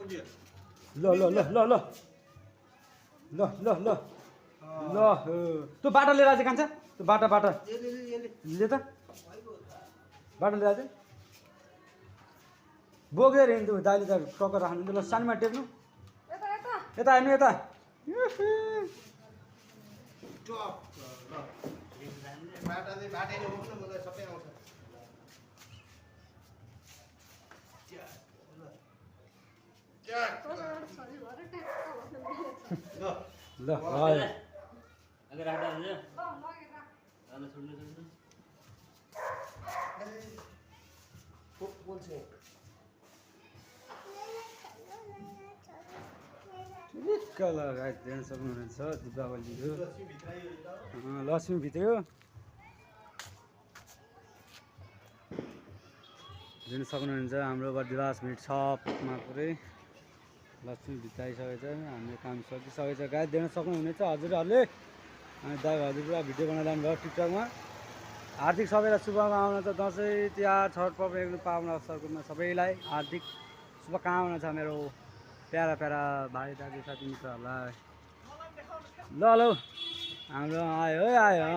ल ल ल ल ल ल ल ल ल त्यो बाटा लिएर आज कान्छ त्यो बाटा बाटा ले त बाटा लिएर आज बोकेर हिँड्नु दाइले त टक्कर राख्नु ल सानोमा टेक्नु यता हेर्नु यता ल अगर राख्दा हुन्छ ल छोड्नु छोड्नु कलर हेर्न सक्नुहुनेछ दीपावलीको लक्ष्मी भित्रियो हेर्न सक्नुहुन्छ हाम्रो बर्दिवास मिट सपमा पुरै लक्ष्मी भित्राइसकेको छ हाम्रो काम सकिसकेको छ गाई देख्न सक्नुहुनेछ हजुरहरूले अनि दाइ हजुर पुरा भिडियो बनाइरहनु भयो टिकटकमा हार्दिक सबैलाई शुभकामना छ दसैँ तिहार छठ पर्व एकदम पावन अवसरमा सबैलाई हार्दिक शुभकामना छ मेरो प्यारा प्यारा भाइ दाजु साथी मित्रहरूलाई ल ल हाम्रो आयो है आयो